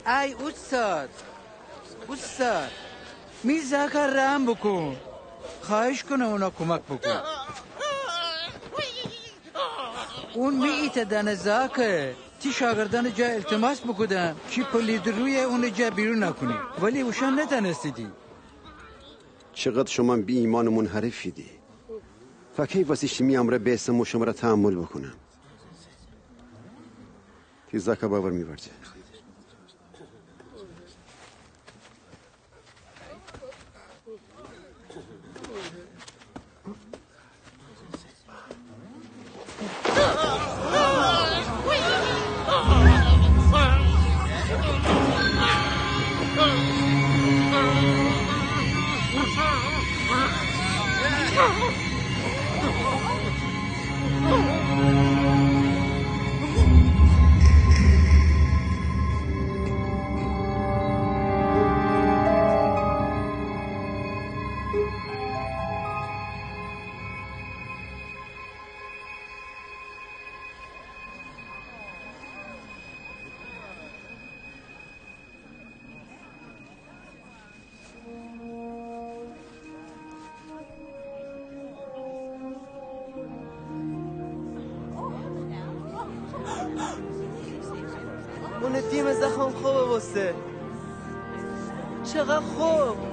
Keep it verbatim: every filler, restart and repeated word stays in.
ای اوستاد، اوستاد، می زاکَ رحم بوکون. خوأهش کونم اونَ کومک بوکون. اون می ایتأ دأنه زاکه. تی شاگردأنٚ جا ایلتیماس بوکودم کی پلیدٚ روحَ اونٚ جا بیرونَ کونید، ولی اوشأن نتأنستیدی. چقدر شومأن بی‌ایمأن و منحرفیدی. تا کی وسی شیمی امرأ بئسم و شمره تحمل بوکونم؟ تی زاکَ بأور می ورجه. اونٚ دیمٚ زخم خوب بوسته. چقدر خوب.